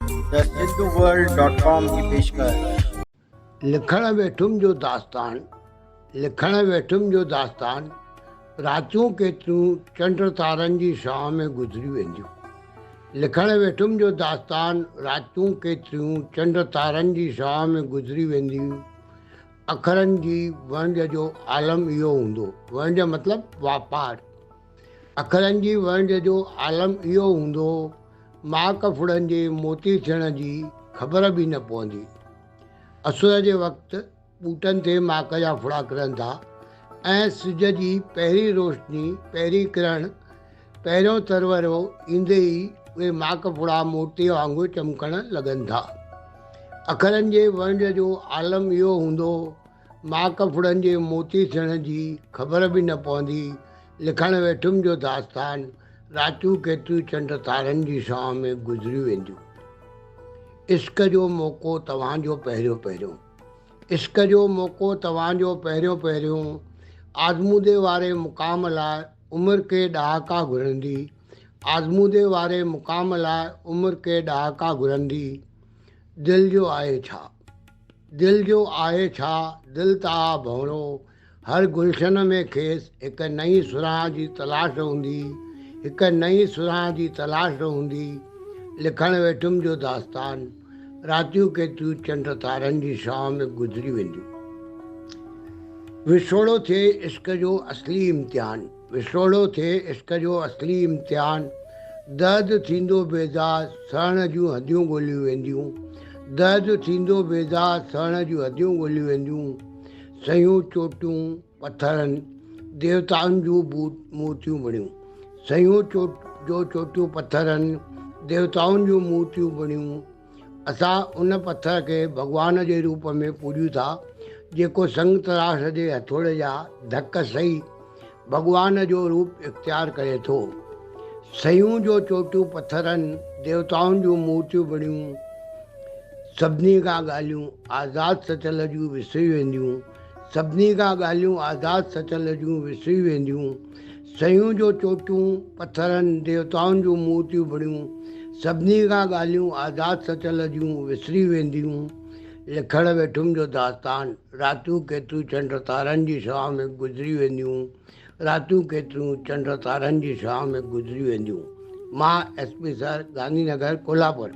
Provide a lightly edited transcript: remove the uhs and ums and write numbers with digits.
The Sindhu world dot com جي پيشڪش. لکڻ ويٺم جو داستان، لکڻ ويٺم جو داستان، راتيون ڪيتريون چنڊ تارن جي شعاع ۾ گذري وينديون. لکڻ ويٺم جو داستان، راتيون ڪيتريون چنڊ تارن جي شعاع ۾ گذري وينديون. اکرن جي وڻج جو عالم اهو هوندو، وڻج مطلب واپار. اکرن جي وڻج جو عالم اهو هوندو، ماڪ ڦڙن جي موتي ٿيڻ جي خبر به نه پوندي. اسر جي وقت ٻوٽن تي ماڪ جا ڦڙا ڪرن ٿا ۽ سج جي پهرين روشني، پهرين ڪرڻ، پهريون ترورو ايندي ئي اهي ماڪ ڦڙا موتيء وانگر چمڪڻ لڳن ٿا. اکرن جي وڻج جو عالم اهو هوندو، ماڪ ڦڙن جي موتي ٿيڻ جي خبر به نه پوندي. لکڻ ويٺم جو داستان، راتيون ڪيتريون چنڊ تارن جي شعاع ۾ گذري وينديون. عشق جو موقعو توهان جو پهريون پهريون. عشق جو موقعو توهان جو پهريون پهريون. آزمودي واري مقام لاء عمر ڪي ڏهاڪا گهرندي. آزمودي واري مقام لاء عمر ڪي ڏهاڪا گهرندي. دل جو آهي ڇا؟ دل جو آهي ڇا؟ دل ته آ ڀنورو. هر گلشن ۾ کيس هڪ نئين سرهاڻ جي تلاش هوندي، هڪ نئين سرهاڻ جي تلاش هوندي. لکڻ ويٺم جو داستان، راتيون ڪيتريون چنڊ تارن جي شعاع ۾ گذري وينديون. وڇوڙو ٿئي عشق جو اصلي امتحان، وڇوڙو ٿئي عشق جو اصلي امتحان، درد ٿيندو بيزار سهڻ جون حديون ڳوليون وينديون، درد ٿيندو بيزار سهڻ جون حديون ڳوليون وينديون. سيون چوٽيون پٿرن ديوتائن جون مورتيون بڻيون. سيون جو چوٽيون پٿرن ديوتائن جون مورتيون بڻيون. اسان ان پٿر کي ڀڳوان جي روپ ۾ پوڄيون ٿا، جيڪو سنگتراش جي هٿوڙي جا ڌڪ سهي ڀڳوان جو روپ اختيار ڪري ٿو. سيون جو چوٽيون پٿرن ديوتائن جون مورتيون بڻيون. سڀني کان ڳالهيون آزاد سچل جون وسري وينديون، سڀني کان ڳالهيون آزاد سچل جون وسري وينديون. سيون جو چوٽيون پٿرن ديوتائن جون مورتيون بڻيون. سڀني کان ڳالهيون آزاد سچل جون وسري وينديون. لکڻ ويٺم جو داستان، راتيون ڪيتريون چنڊ تارن جي شعاع ۾ گذري وينديون، راتيون ڪيتريون چنڊ تارن جي شعاع ۾ گذري وينديون. مان S P sir Gandhi Nagar Kolhapur.